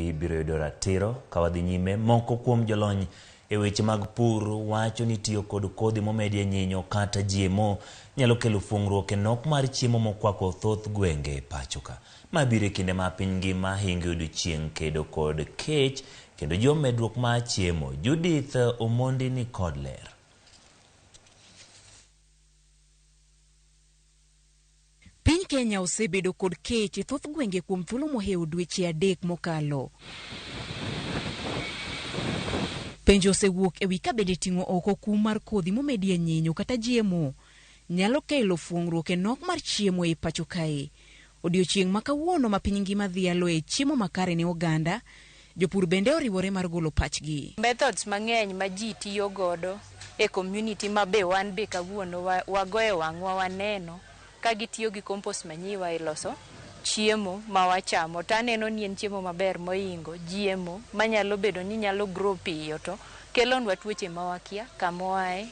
Gibiro yudo ratiro ka wadhi nyime. Moko kuom jolony e weche mag pur wacho ni tiyo kod kodhi momedie nyinyo kata GMO nyalo kelo fuong'ruok e nok mar chiemo mokwako thoth gwenge e pacho ka. Ma biro e kinde ma piny ngima hingo odiochieng' kedo kod kech kendo jiwo medruok mar chiemo. Judith Omondi ni kod ler. Piny Kenya osebedo kod kech e thoth gwenge kuom thuolo mohewo dweche adek mokalo. Penjo osewuok e wi ka bende ting'o oko kum mar kodhi momedie nyinyo kata GMO nyalo kelo fuong'ruok e nok mar chiemo e pacho kae. Odiochieng' ma kawuono ma piny ngima dhialoe chiemo makare ne oganda, jopur bende oriwore mar golo pachgi. Methods mang'eny ma ji tiyo godo e community ma be wan be kawuono wagoye wang'wa waneno ka gitiyo gi compost manyiwa e loso chiemo ma wachamo to aneno ni en chiemo maber mohingo GMO manyalo bedo ni nyalo grow piyo to kelonwa tuoche ma wakia kama oaye.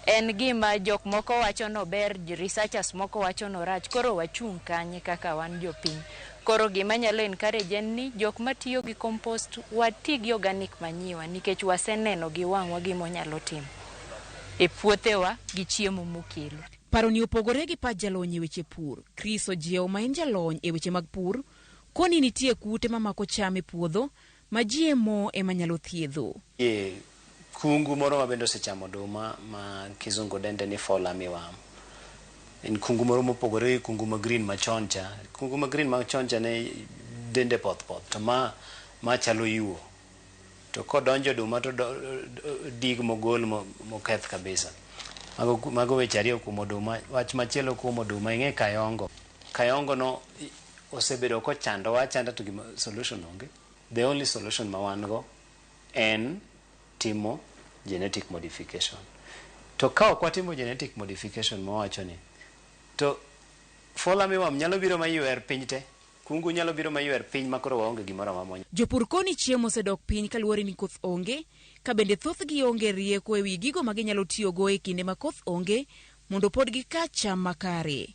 En gima jok moko wacho nober, researchers moko wacho norach, koro wachung' kanye kaka wan jopiny. Koro gima anyalo encourage en ni jok matiyo gi compost wati gi organic manyiwa nikech waseneno gi wang'wa gima onyalo timo e puothewa gi chiemo mokelo. Paroni opogore gi pach jalony e weche pur. Chris Ojiewo ma en jalony e weche mag pur, koni nitie kute mamako cham e puodho ma GMO ema nyalo thiedho. E kungu moro ma bende osechamo oduma ma kizungu dende ni fall armyworm. En kungu moro mopogore gi kungu ma green machon cha. Kungu ma green machon cha ne dende poth poth to ma chalo yuo. To kodonjo oduma to dig mogol moketh kabisa. Mago weche ariyo kuom oduma. Wach machielo kuom oduma ing'e kayongo. Kayongo no osebedo kochandowa achanda to gima solution onge. The only solution ma wan go en timo genetic modification. To ka ok watimo genetic modification mawacho ni, to fall armyworm nyalo biro maywer piny te. Kungu nyalo biro maywer piny ma koro waonge gimoro amora. Jopur koni chiemo osedok piny kaluwore ni koth onge, ka bende thothgi onge rieko ewi gigo ma ginyalo tiyogo e kinde ma koth onge mondo pod gika cham makare.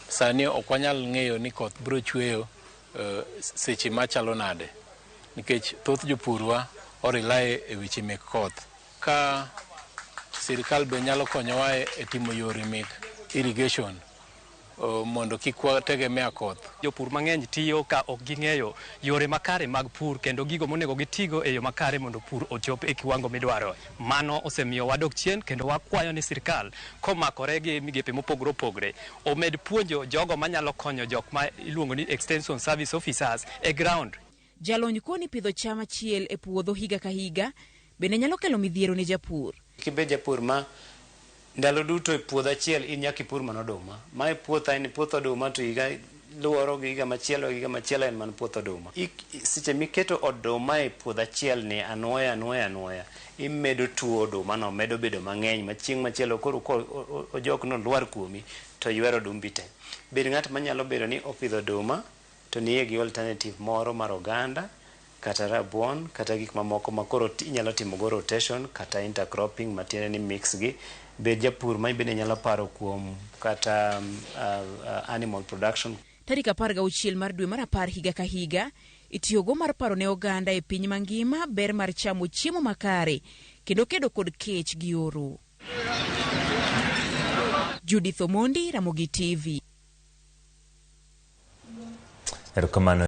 Sani ok wanyal ng'eyo ni koth biro chweyo seche machalo nade nikech thoth jopurwa o rely e weche mek koth. Ka sirikal be nyalo konyowa e timo yore mek irrigation mondo kik wategemea koth. Jopur mang'eny tiyo ka ok ging'eyo yore makare mag pur kendo gigo monego gitigo e yo makare mondo pur ochop e kiwango midwaro. Mano osemiyo wadok chien kendo wakwayo ni sirikal komakore gi migepe mopogore opogore omed puonjo jogo manyalo konyo jok ma iluongo ni extension service officers e ground. Jalony koni pidho cham achiel e puodho higa ka higa bende nyalo kelo midhiero ne japur. Kibed japur ma ndalo duto e puodho achiel in nyaka ipur mana oduma. Mae puotha en puoth oduma to higa luoro gi higa machielo higa machielo en mana puoth oduma. Seche miketo oduma e puodho achiel ni anuoya anuoya anuoya, imedo tuo oduma no medo bedo mang'eny ma chieng' machielo koro ko ojok no lwar kuomi to ywero odumbi te. Bed ng'at manyalo bedo ni opidho oduma to niye gi alternative moro mar oganda kata rabuon kata gik mamoko ma koro inyalo timo go rotation kata intercropping matiende ni mix gi. Bed japur ma bende nyalo paro kuom kata animal production. Tarik 16 mar dwe mar 10 higa ka higa itiyogo mar paro ne oganda e piny mangima ber mar chamo chiemo makare kendo kedo kod kech gi oro. Judith Omondi, Ramogi TV. Erokamano.